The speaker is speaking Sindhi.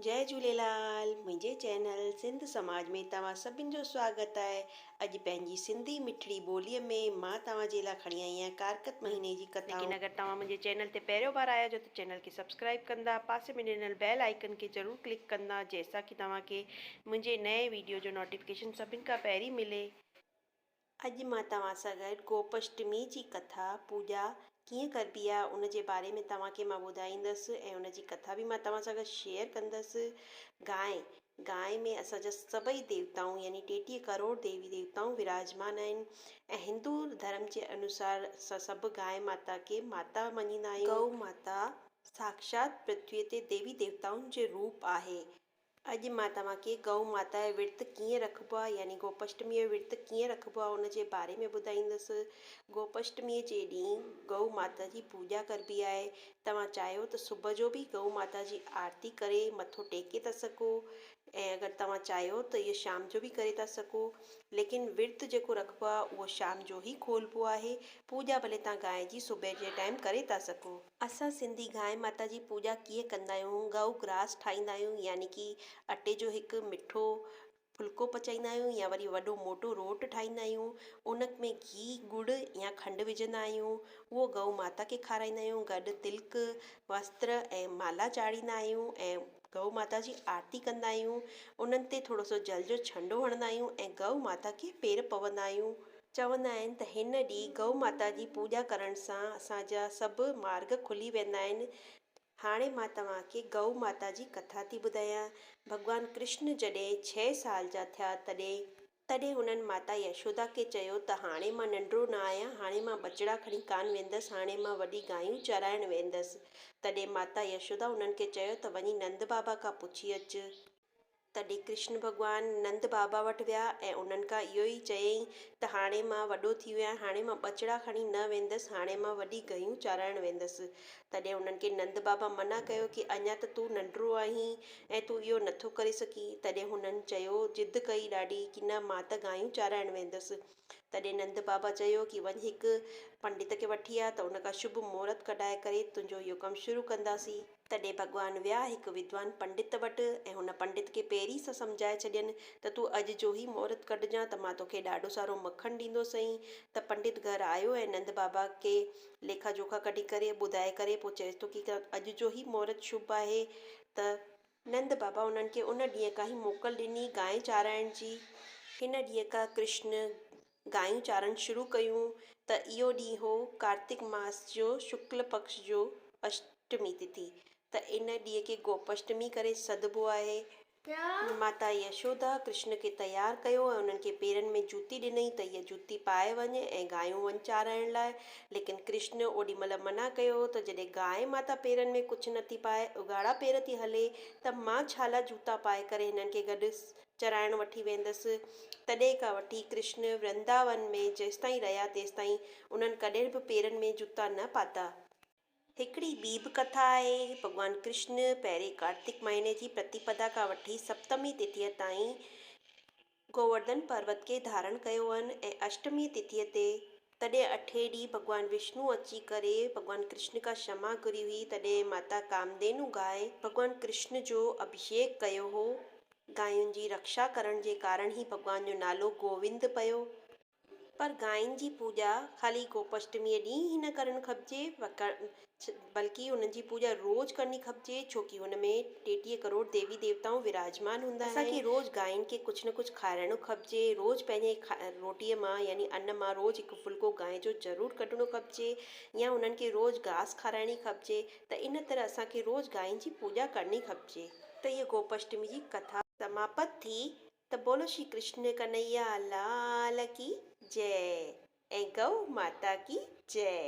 جئي جهوليلال منهنجي چينل سنڌ سماج ۾ توهان سڀن جو سواگت آهي اڄ پنهنجي سنڌي مٺڙي ٻولي ۾ مان توهان جي لاء کڻي آئي آهيان ڪارڪت مهيني جي ڪٿائون. ليڪن اگر توهان منهنجي چينل تي پهريون بار آيا هجو ته چينل کي سبسڪرائيب ڪندا پاسي ۾ ڏنل بيل آئيڪن کي ضرور ڪلڪ ڪندا جنهن سان ڪي توهان کي منهنجي نئين ويڊيو جو نوٽيفڪيشن سڀن کان پهرين ملي. اڄ مان توهان سان گڏ گوپشٽمي جي ڪٿا، پوڄا، ڪيئن ڪربي آ ان جي باري ۾ توهان کي مان ٻڌائيندس ۽ ان جي ڪٿا به مان توهان سان گڏ شيئر ڪندس. گانء، گانء ۾ اسان جا سڀئي ديوتائون يعني 33 ڪروڙ ديوي ديوتائون وراجمان آهن ۽ هندو ڌرم جي انوسار اسان سڀ گانء ماتا کي ماتا مڃيندا آهيون. گئو ماتا ساڪشات پرٿويء تي ديوي ديوتائن جي روپ آهي. اڄ مان توهان کي گئو ماتا جو ورت ڪيئن رکبو آهي يعني گوپشٽميء جو ورت ڪيئن رکبو آهي ان جي باري ۾ ٻڌائيندس. گوپشٽميء جي ڏينهن گئو ماتا جي پوڄا ڪربي آهي. توهان چاهيو ته صبح جو به گئو ماتا جي آرتي ڪري مٿو ٽيڪي ٿا سگهو ۽ اگر توهان چاهيو ته اهو شام جو به ڪري ٿا سگهو. ليڪن ورت جيڪو رکبو آهي اهو شام جو ئي کولبو آهي. پوڄا ڀلي توهان گانء جي صبح جي ٽائيم ڪري ٿا سگهو. اسان سنڌي گانء ماتا جي پوڄا ڪيئن ڪندا آهيون؟ گئو گراس ٺاهيندا آهيون يعني ڪي اٽي جو هڪ مٺو ڦلڪو پچائيندا آهيون يا وري وڏو موٽو روٽ ٺاهيندا آهيون ان ۾ گهي ڳڙ يا کنڊ وجهندا آهيون اهو گئو ماتا کي کارائيندا آهيون گڏ تلڪ وستر ۽ مالا چاڙهيندا آهيون ۽ گئو ماتا جي آرتي ڪندا آهيون انهن تي ٿورو سو جل جو ڇنڊو هڻندا آهيون ۽ گئو ماتا کي پير پوندا آهيون. چوندا آهن ته هن ڏينهن گئو ماتا جي پوڄا ڪرڻ سان اسان جا سڀ مارڳ کلي ويندا آهن. هاڻي مان توهان کي گئو ماتا جي ڪٿا ٿي ٻڌايان. ڀڳوان ڪرشن جڏهن ڇهه سال جا ٿيا تڏهن. تڏهن هنن ماتا يشودا کي چيو ته هاڻي مان ننڍڙو نه آهيان، هاڻي مان ٻچڙا کڻي ڪانه ويندس، هاڻي مان وڏي گايون چرائڻ ويندس. تڏهن ماتا يشودا هنن کي چيو ته وڃي نند بابا کان پڇي اچ. تڏهن ڪرشن ڀڳوان نند بابا وٽ ويا ۽ انهن کان اهو ئي چيائين ته هاڻي مان وڏو ٿي ويو آهيان، هاڻي مان ٻچڙا کڻي نه ويندس، هاڻي مان وڏي گهيون چارائڻ ويندس. تڏهن انهن کي نند بابا منع ڪيو ڪي اڃا ته تون ننڍڙو آهين ۽ تون اهو نٿو ڪري سگهين. تڏهن هنن چيو، ضد ڪئي ڏاڍي ڪي نه مان ته گايون چارائڻ ويندس. تڏهن نند بابا چيو ڪي وڃ هڪ پنڊت کي وٺي آ ته ان کان شڀ مهورت ڪڍائي ڪري تنهنجو اهو ڪم شروع ڪنداسين. تڏهن ڀڳوان ويا هڪ ودوان پنڊت وٽ ۽ هن پنڊت کي پهرين سان سمجهائي ڇڏين ته تون اڄ جو هي مهورت ڪڍجان ته مان توکي ڏاڍو سارو مکڻ ڏيندوسئين ته پنڊت گهر آيو ۽ نند بابا کي ليکا جوکا ڪڍي ڪري ٻڌائي ڪري پوء چيس ٿو ڪي اڄ جو هي مهورت شڀ آهي ته نند بابا انهن کي ان ڏينهن کان ئي موڪل ڏني گانء چارائڻ جي. هن ڏينهن کان ڪرشن گايون چارڻ شروع ڪيون ته اهو ڏينهن هو ڪارتڪ ماس جو شڪل پڪش جو اشٽمي تٿي ته ان ڏينهن کي گوپ اشٽمي ڪري سڏبو آهي. ماتا يشودا ڪرشن کي تيار ڪيو ۽ انهن کي پيرن ۾ جوتي ڏنئي ته هيء جوتي پائي وڃ ۽ گايون وڃ چارائڻ لاء ليڪن ڪرشن اوڏي مهل منع ڪيو ته جڏهن گانء ماتا پيرن ۾ ڪجهه نٿي پائي اگهاڙا پير ٿي هلي ته مان ڇالاء جوتا پائي ڪري هنن کي گڏ چرائڻ وٺي ويندس. تڏهن کان وٺي ڪرشن ورنداون ۾ جيستائين رهيا تيستائين انهن ڪڏهن به پيرن ۾ جوتا نه پاتا. هڪڙي ٻي به ڪٿا آهي. ڀڳوان ڪرشن پهرين ڪارتڪ مهيني جي پرتيپدا کان وٺي سپتمي تٿيء تائين گوورڌن پروت کي ڌارڻ ڪيو هئن ۽ اشٽمي تٿيء تي تڏهن اٺين ڏينهن ڀڳوان وشنو اچي ڪري ڀڳوان ڪرشن کان شما گهري هئي، تڏهن ماتا ڪامڌينو گانء ڀڳوان ڪرشن جو اڀشيڪ ڪيو هو. گانين جي رڪشا ڪرڻ جي ڪارڻ ئي ڀڳوان جو نالو گووند پيو. پر گانين جي پوڄا خالي گوپشٽميء ڏينهن ئي نه ڪرڻ کپجي، بلڪه انهن جي پوڄا روز ڪرڻي کپجي، ڇو ڪي هن ۾ 33 ڪروڙ ديوي ديوتائون وراجمان هوندا آهن. اسان کي روز گائين کي ڪجهه نه ڪجهه کارائڻو کپجي، روز پنهنجي روٽيء مان يعني ان مان روز هڪ ڦلڪو گانء جو ضرور ڪڍڻو کپجي يا انهن کي روز گاس کارائڻي کپجي ته ان طرح اسان کي روز گائين جي پوڄا ڪرڻي کپجي. ته هيء گوپشٽمي جي ڪٿا سماپت ٿي ته بولو شري ڪرشن ڪنهيا لال ڪي جئه ۽ گئو ماتا ڪي جئه.